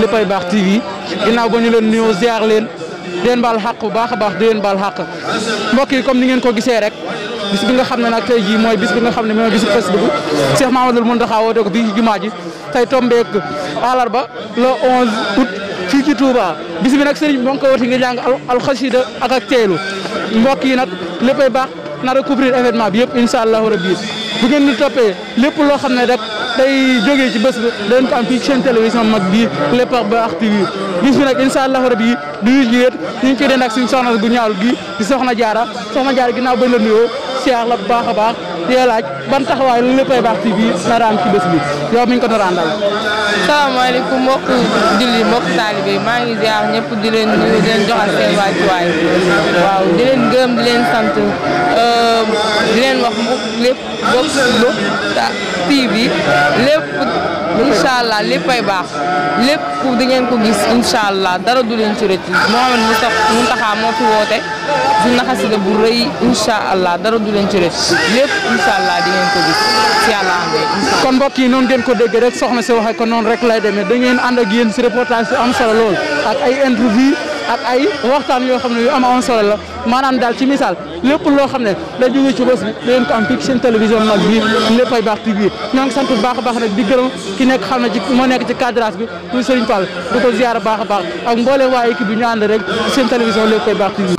Léppay Baax TV ginnaaw ba ñu leen nuyoo ziar leen di leen baal xàq bu baax a baax di leen baal xàq mbokk yi comme ni ngeen ko gisee rek bis bi nga xam ne nag tey jii mooy bis bi nga xam ne mooy bisu xasida bu Cheikh Mamadou Mountakha woote ko fii ci jumaa ji tey tombeek àllarba le 11 août fii ci Touba bis bi nag sëriñ bi moo ngi ko woote nga jàng alxasida ak teelu mbokk yi nag Léppay Baax nar a couvrir événement bi yëpp incha allahu rabbi bu ngeen ñu toppee lépp loo xam ne rek day jógee ci bés bi dañ ko am fii seen télévision mag bii Léppay Baax TV bis bi nag incha allahu rabbi du ñu jiwéet ñu ngi ciy den ak suñu soxna gu ñaawul gi di soxna jaara ginnaaw bañ la nuyoo siyaar la bu baax a baax di laaj ban taxawaay lu Léppay Baax TV nar a am ci bés bi yow mi ngi ko nar a àndal. salaamaaleykum mbokk julli mbokk taalibe maa ngi ziar ñëpp di leen nuyu di leen joxal seen wàccuwaay waaw di leen gërëm di leen sant di leen wax lépp bokk TV lépp incha allah Léppay Baax lépp di ngeen ko gis incha allah dara du leen ci rëcc Mouhamed Mountakha moo fi woote du xasida bu rëy incha allah dara du leen ci rëcc lépp incha allah di ngeen ko gis si yàlla amee. kon mbokk yi noonu ngeen ko dégg rek soxna si waxee ko noonu rek lay demee da ngeen ànd ak yéen si reportage yu am solo lool ak ay interview ak ay waxtaan yoo xam ne yu am solo la maanaam daal ci misaal lépp loo xam ne da jóge ci bés bi da ngeen ko am fii seen télévision mag bi Léppay Baax TV ñoo ngi sant bu baax a baax nag di gërëm ki nekk xam ne ci moo nekk ci cadrage bi muy Serigne Fall di ko ziar baax a baax ak mbooleem waa équipe bi ñu ànd rek seen télévision Léppay Baax TV.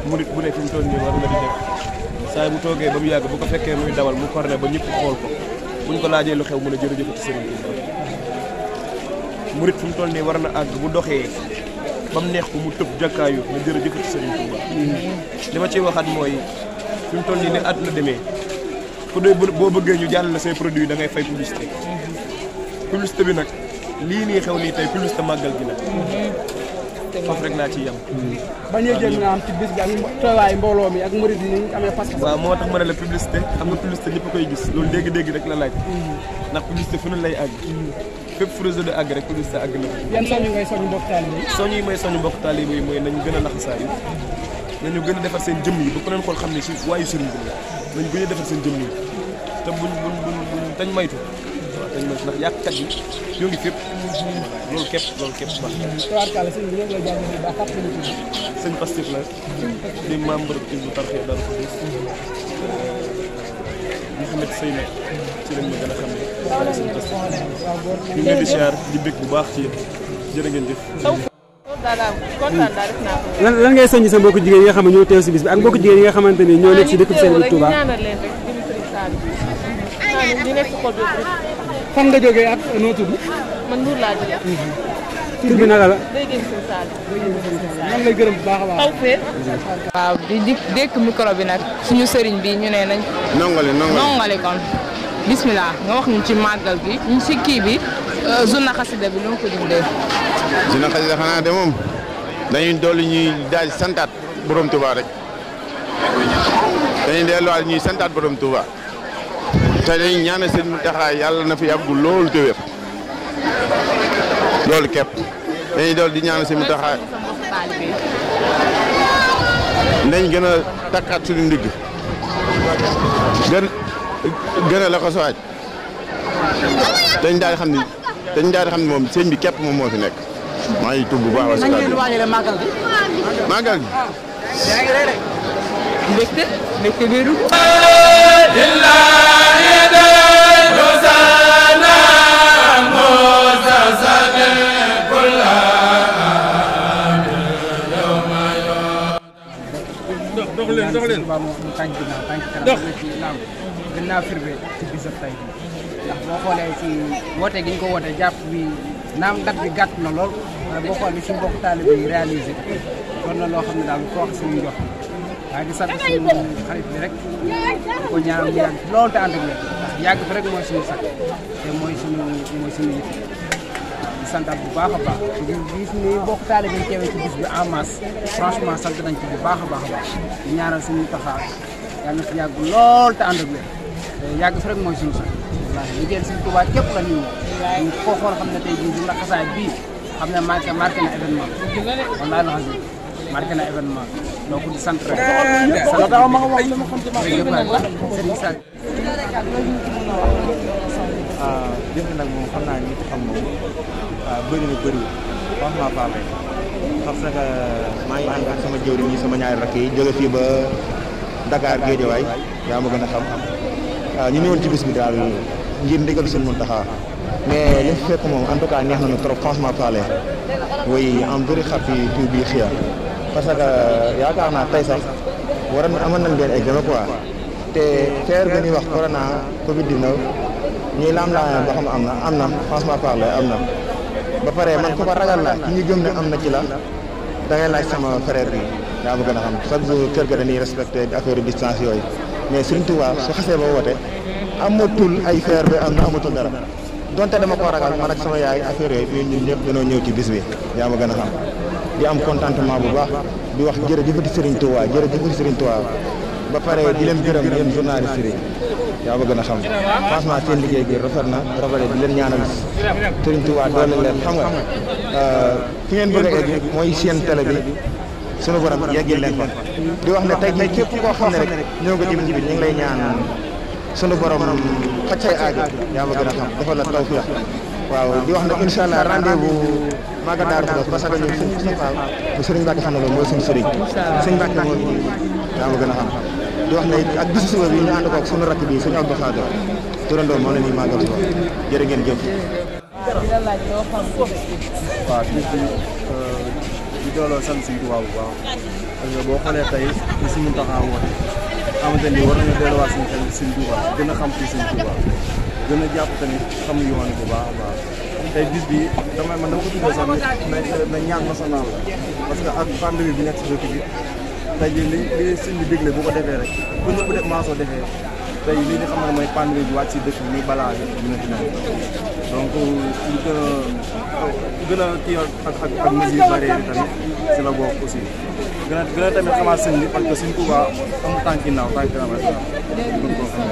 murit bu ne fi mu toll nii war nga di def saa bu toogee ba mu yàgg bu ko fekkee muy dawal mu korne ba ñëpp xool ko buñ ko laajee lu xew mu ne jërëjëfati Sëriñ Tuuba murit fi mu toll nii war na àgg bu doxee ba mu neex ko mu tëb jàkkaayu ne jërëjëfati Sëriñ Tuuba li ma ciy waxaat mooy fi mu toll nii ne àdduna demee ku doy boo bëggee ñu jàllale say produit da ngay fay publicité publicité bi nag lii nii xew nii tey publicité màggal gi la foofu rek naa ciy yem. bañ a jël nga am ci bis bi ak toowaay mbooloo mi ak murid yi ñu amee pas-pas. waaw moo tax ma ne la publicité xam nga publicité ñëpp koy gis loolu dégg-dégg rek la laaj. ndax publicité fu ne lay àgg. fépp fu réseau de àgg rek publicité àgg na ko. yan soñu ngay soñu mbokk taalibe yi. soñu yi may soñu mbokk taalibe yi mooy nañu gën a laxasaayu nañu gën a defar seen jëmm yi ba ku leen xool xam ne si waayu sëriñ bi nañu gën a defar seen jëmm yi te buñ tañ maytu waaw tañ maytu ndax yàqkat yi ñoo ngi fépp loolu képp baax tabarkalla sëñ bi ñoo ngi lay jaajëfal baax fàttali ñu tudd. sëñ Pastef la di membre ci bu tarxee daal ko gis Mouhamed Seyne ci lañ ma gën a xam ne sëñ Pastef ñu ngi leen di siyaar di bég bu baax ci yéen jërë ngeen jëf. lan ngay soññi sa mbokku jigéen yi nga xam ne ñoo teew si bis bi ak mbokku jigéen yi nga xamante ni ñoo nekk si dëkk seen bi Touba. fan nga jógee ak noo tudd. man Ndour laa jógee. tur bi naka la. man lay gërëm bu baax a baax. waaw di dékk micro bi nag suñu sëriñ bi ñu ne nañ. nongale kon bismillah nga wax ñu ci màggal gi ñu si kii bi journée xasida bi lu ma ko dundee. journée xasida xanaa de moom dañuy dolli ñuy daal santaat borom Touba rek dañuy delluwaat ñuy santaat borom Touba te dañuy ñaanal seen Mountakha yàlla na fi yàggu loolu te wér loolu képp dañuy dool di ñaanal seen Mountakha nañ gën a takkaat suñu ndigg gën a la ko sowaaj dañ daal di xam ne moom sëñ bi képp moom moo fi nekk maa ngi tudd bu baax wa si màggal gi. màggal gi mbégte biiru dox leen dox gën naa firbe ci bisab tey bi ndax boo xoolee ci woote gi ñu ko woote jàpp bi naam dat bi gàtt na lool waaye boo xoolee suñu mbokk taalibe yi réalisé doon na loo xam ne daal ko wax suñu jox waaye di sant suñu xarit bi rek di ko ñaanal mu yàgg loolu te ànd ak ndax yàgg fi rek mooy suñu sax te mooy suñu yëf di santaat bu baax a baax di gis ni mbokk taalibe yi teewee ci bis bi en masse franchement sant nañ ci bu baax a baax di ñaanal suñu taxaar yàlla na fi yàgg lool te ànd ak yàgg fi rek mooy suñu sax waaw liggéeyal suñu Tuubaa képp la ñu koo xool xam ne tey jii journée xasaay bii xam ne marqué na événement wallaahi la xam marqué na événement donc di sant rek jëf nag moom xam naa ñi xam moom bëri na bëriwul franchement parlé parce que maa ngi ànd ak sama jëwriñ ñi sama ñaari rakk yi jóge fii ba Dakar Guédiawaye yaa ma gën a xam ñu ñëwoon ci bis bi daal ngir ndigal suñu Mountakha mais li fi fekk moom en tout cas neex nañu trop franchement parlé oui am bëri happy to be here parce que yaakaar naa tey sax waroon na amoon nañ benn examen quoi te feer bi ñuy wax corona Covid 19 ñuy laam-laamee ba xam am na franchement parlé am na ba pare man ku ko ragal la ki ñu gëm ne am na ci la da ngay laaj sama frère bi yaa ma gën a xam chaque jour kër ga dañuy respecté affaire distance yooyu mais Serigne Touba su xasee ba woote amatul ay feer bi am na amatul dara donte dama ko ragal man ak sama yaay affaire yooyu ñun ñëpp dañoo ñëw ci bis bi yaa ma gën a xam di am contentement bu baax di wax jërëjëfati Serigne Touba jërëjëfati Serigne Touba ba pare di leen gërëm yéen journaliste yi yaa ma gën a xam franchement seen liggéey gi rafet na di leen ñaanal Serigne Touba doole leen xam nga fi ngeen bëgg a egg mooy seen télé bi sunu borom yeggil leen fa di wax ne tey jii képp koo xam ne rek ñëw nga ci bis bi ñu ngi lay ñaan sunu borom faj say aajo yaa ma gën a xam defal la tawfiq waaw di wax ne incha allah rendez-vous Magal Daaru Xudoos parce que ñun suñu Moustapha bu Serigne Mbacke xam na loolu mooy suñu Serigne Serigne Mbacke moo yaa ma gën a xam di wax ne ak bisu suba bi ñu ànd ko ak sunu rakk bi suñu Abdou Khadir turandoo moo la ñuy màggal suba jërë ngeen jëf. waaw di dooloo sant suñu Tuubaa bu baax parce que boo xoolee tey ci suñu Mountakha woote xamante ni war nañu delluwaat suñu xel suñu Tuubaa gën a xam ci suñu Tuubaa gën a jàpp tamit xam yoon bu baax a baax tey bis bi man dama ko tuddee sax na ñaan national la parce que ak pandémie bi nekk si dëkk bi tey jii li sëñ bi digle bu ko defee rek bu ñëpp def maa soo defee tey lii di xam ne mooy pandémie bi wàcc si dëkk bi muy balaa bi dina fi nekk donc ñu gën a kii ak mesures barrières yi tamit si la bokk aussi gën a tamit xamaat sëñ bi parce que suñ Tuubaa amul tànk ginnaaw tànk kanam rek gën koo xam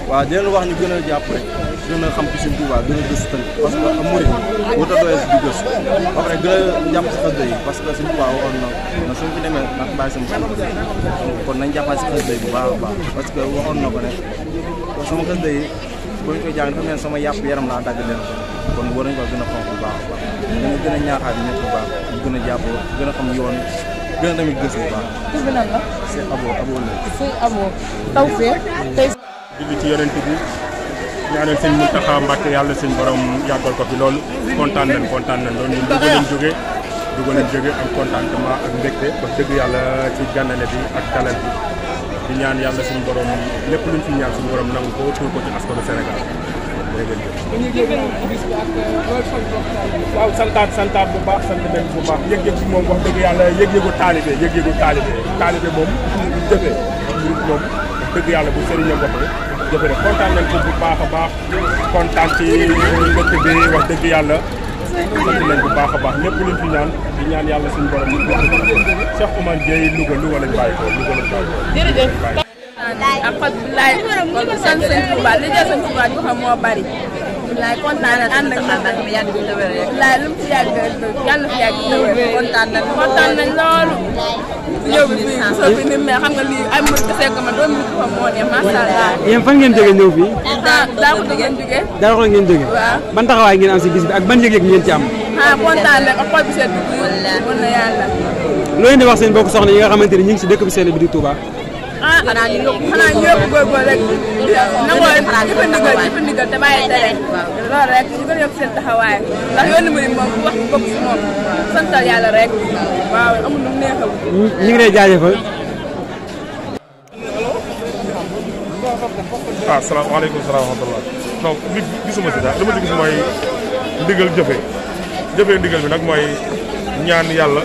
waaw di leen wax ñu gën a jàpp rek gën a xam ci Sëñ Tuubaa gën a gëstu tamit parce que am murid wut a doyee si di gëstu ba pare gën a jàpp si xasida yi parce que Sëñ Tuubaa waxoon na suñ fi demee nag bàyyi sama xel kon nañ jàppaat si xasida yi bu baax a baax parce que waxoon na ko ne sama xasida yi bu ñu koy jàng dafa mel sama yàpp yaram laa dagg leen kon war nañ ko gën a fonk bu baax a baax dañu gën a ñaaxaat ñëpp bu baax ñu gën a jàppoo gën a xam yoon gën a tamit gëstu bu baax. tur bi nan la. c'est abo la. sëñ Abo Tawfekh tey. julli ci yonent bi ñaanal sëñ Mountakha Mbacké yàlla sëñ borom yàggal ko fi loolu kontaan nañ loolu ñun dugg leen jóge am contentement ak mbégte wax dëgg yàlla ci gànnale bi ak dalal bi di ñaan yàlla suñu borom lépp luñ fi ñaan suñu borom nangu ko tuur ko ci askanu Sénégal waaw santaat bu baax sant nañ bu baax yëg-yëg bi moom wax dëgg yàlla yëg-yëgu taalibe moom jëfe moom dëgg yàlla bu sëriñam waxee jëfe rek kontaan nañ ci bu baax a baax kontaan ci dëkk bi wax dëgg yàlla sant nañ bu baax a baax lépp luñ fi ñaan di ñaan yàlla suñu borom Cheikh Oumar Dieye Louga lañ bàyyi ko jërëjëf alhamdulilah kon sant sëñ Touba li jël sëñ Touba ñu xam moo bari bilaay kontaan nañ ànd ak man mi yàgg ci wér rek bilaay lu mu fi yàgg yàlla fi yàgg ci wér kontaan nañ loolu ñëw bi fii gisoo fi ni mais xam nga lii ay mbir kese ko ma doon mbir ko moo ne macha allah. yéen fan ngeen jógee ñëw fii. daa ko ngeen jógee. daa ko ngeen jógee. waaw ban taxawaay ngeen am si bis bi ak ban yëg-yëg ngeen ci am. kontaan rek ak xol bi sedd bi wala na yàlla. loo leen di wax seen mbokk soxna yi nga xamante ni ñu ngi si dëkk bi sell bi di Touba. xanaa ñu yóbbu góorgóorlu rek nangoo jëfandigal te bàyyi tere loolu rek ñu gën a yokk seen taxawaay ndax yoonu murid moom wax bokk si moom santal yàlla rek waaw amul lu neexal. ñu ngi lay jaajëfal. waaw salaamaaleykum wa rahmatulah. non gisuma si daal li ma ci gis mooy ndigal jëfee ndigal bi nag mooy ñaan yàlla.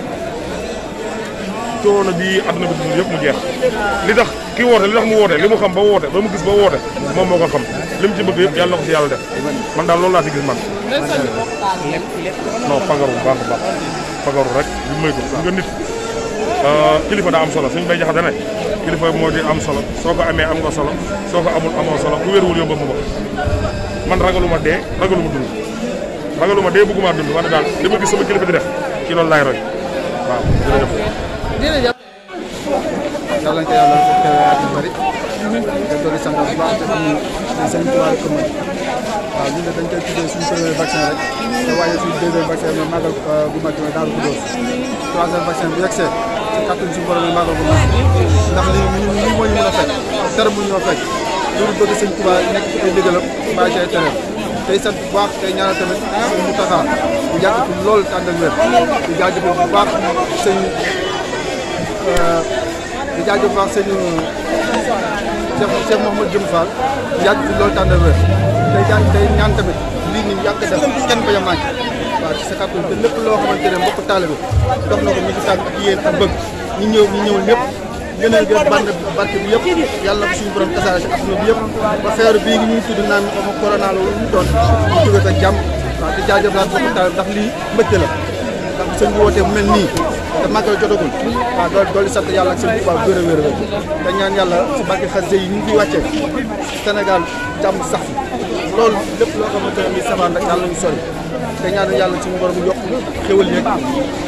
coono bi àdduna bi dund yëpp mu jeex li tax ki woote li tax mu woote li mu xam ba woote ba mu gis ba woote moom moo ko xam li mu ci bëgg yëpp yàlla na ko si yàlla def man daal loolu laa si gis man non fagaru bu baax a baax fagaru rek li may ko nga nit kilifa daa am solo suñu bay jaxate ne kilifa moo di am solo soo ko amee am nga solo soo ko amul amoo solo ku wéruwul yóbbu ma man ragaluma dee ragaluma dee bëgguma dund wante daal li ma gis sama kilifa di def ci loolu laay roy waaw jërëjëf. yàlla na ko yàlla teewee at yu bëri. te doon sant bu baax te xam ni seen tuwaay ko mën waaw ñun dañ koy tuddee suñu premier vaccin rek te waaye suñu deuxième vaccin mooy màggal bu mag bi Daaru Xudoos troisième vaccin bu yegsee ci kàttan suñu borom mooy màggal bu mag ndax lii moo ñu mën a fekk dara mu ñoo fekk loolu bëgg sëñ Tuubaa nekk ci ay ndigalam bàyyi ci ay tereem tey sant bu baax tey ñaanal tamit suñu mu taxaar bu yàgg fi lool te ànd ak wér di jaajëfal bu baax sëñ di jaajëf baax sëñ Cheikh Mouhamadou Dioum Fall yàgg fi loolu tànn wér tey ñaan tamit lii nii yàgg def kenn bañ a manqué waaw ci sa kàttan te lépp loo xamante ne mbokk taalibe dox na ko ñu ngi tànn ak yéen ak bëgg ñu ñëwul ñëpp gën a gën barke bi yëpp yàlla na ko suñu borom tasaare si adduna bi yëpp ba feebar bii ngi ñuy tudd naan ama corona la lu mu doon ñu jóge ko jàmm waaw di jaajëf laat mbokk taalibe ndax lii mbëtte la ndax sëñ bi wootee mu mel nii te màggal jotagul waaw doolu sant yàlla ak sëñ Tuubaa wér a wér te ñaan yàlla si barke xasida yi ñu ngi fi wàccee Sénégal jàmm sax fi loolu lépp loo xamante ne bii safaan rek yàlla ñu sori te ñaan yàlla suñu borom yokk xéwal yeeg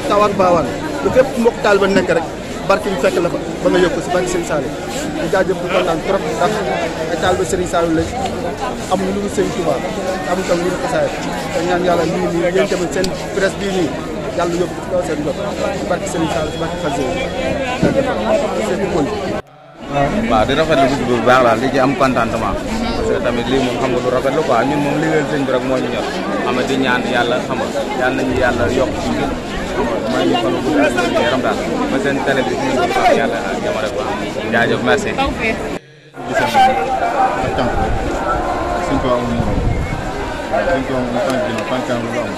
tawaan baawaan lu fépp mbokk taal ba nekk rek barke bi fekk la fa ba nga yëg ko si barke Sëriñ Saliou di jaajëf bu kontaan trop ndax ay taal ba Sëriñ Saliou lañ amuñu lu dul Sëriñ Tuubaa amuñu tam lu dul xasaay te ñaan yàlla lii nii yéen tamit seen presse bii nii yàlla yóbbu ci kaw seen jot ci barke Sëriñ Saliou ci barke Xasida waaw di rafetlu bis bu baax daal di ci am contentement parce que tamit lii moom xam nga lu rafetlu quoi ñun moom liggéeyal sëñ bi rek moo ñu ñor xam nga di ñaan yàlla xam nga yàlla nañu yàlla yokk ci njëkk xam nga may ñu fan bu yaram daal ba seen télé bi ñu ngi baax yàlla ak jamono quoi jaajëf merci. suñ ko amul morom waaw suñ ko amul tànk dina tànkam lu am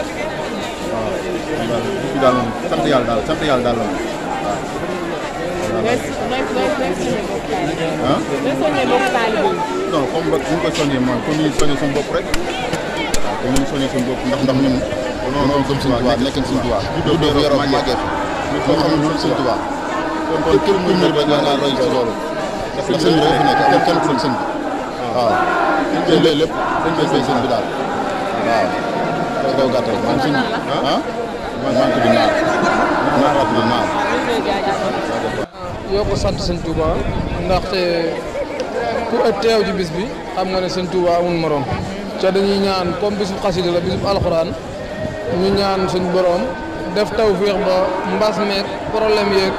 waaw daal moom sant yàlla daal la ah non comme ba ñu koy soññee mooy comme ñu soññee suñu bopp rek waaw comme ñu soññee suñu bopp ndax ñun dañoo gëm Sëñ Tuubaa nekk Sëñ Tuubaa juddoo yoroo màggee fi ñu xamul lu Sëñ Tuubaa kon képp ku ñu rek nga roy ci loolu ndax sëñ bi rek fi nekk kenn ku dul sëñ bi waaw dañ koy lépp dañ koy fay sëñ bi daal waaw ci kaw gàttal man sëñ ah man tudd naar rabbi naar yoo ko sant sëñ Touba ndaxte ku teew ci bis bi xam nga ne sëñ Touba amul morom ca dañuy ñaan comme bisub xasida la bisub alxuraan ñu ñaan suñ borom def tawféex ba mbas meeg problème yeeg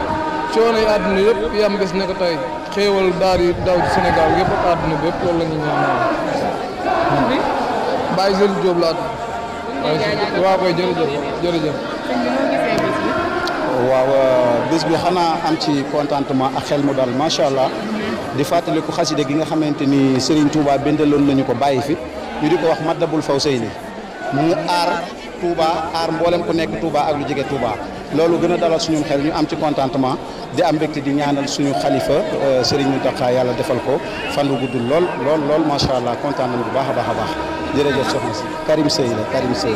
coono yi àdduna yëpp yam bés ne ko tey xéewal daal di daw ci Sénégal yëpp ak àdduna bi yëpp loolu la ñuy ñaanal. Baye Serigne Diop laa tudd. waaw koy jërëjëf. waaw bés bi xanaa am ci contentement ak xel mu dal macha allah di fàttaliku xaside gi nga xamante ni Serigne Touba bindaloon nañu ko bàyyi fi ñu di ko wax Matlabul Fawzayni mu aar Touba aar mboolem ku nekk Touba ak lu jege Touba loolu gën a dalal suñu xel ñu am ci contentement di am mbégte di ñaanal suñu xalifa Serigne Mountakha yàlla defal ko fan wu gudd lool macha allah kontaan nañu bu baax a baax jërëjëf soxna si Karim Sey la Karim Sey.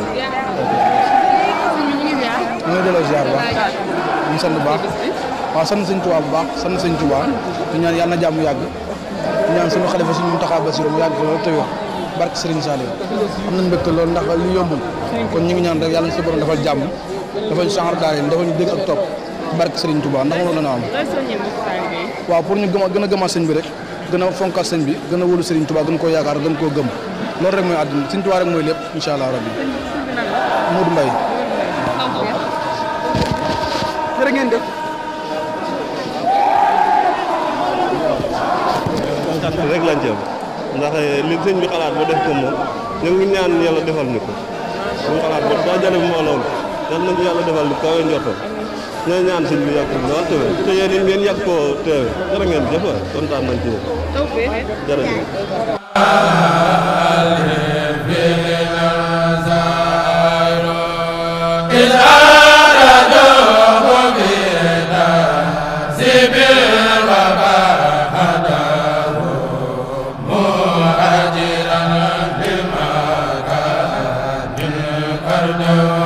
ñu ngi delloo ziar bu baax ñu sant bu baax waaw sant sëñ Touba bu baax sant sëñ Touba di ñaan yàlla na jàmm yàgg di ñaan suñu xalifa suñu Mountakha Bassirou mu yàgg loolu tëwee barke Serigne Saliou am nañ mbégte loolu ndax li yombul kon ñu ngi ñaan rek yàlla na si borom defal jàmm defal ñu change daal defal ñu dégg ak topp barke Serigne Touba ndax loolu la ñu am waaw pour ñu gën a gëmaat sëñ bi rek gën a fonkaat sëñ bi gën a wóolu Serigne Touba gën koo yaakaar gën koo gëm loolu rek mooy àdduna Serigne Touba rek mooy lépp incha allah rabbi Modou Mbaye jërë ngeen def rek lañ ci am ndax li sëñ bi xalaat ba def ko moom ñu ngi ñaan yàlla defal ñu ko suñu xalaat ba daa jale mbooloo yàlla nañu yàlla defal lu kawe njortam ñooy ñaan sëñ bi yàgg ko lool teewe te yéen it ngeen yàgg koo teewe jërë ngeen jëf kontaan nañ ci yéen jërëjëf No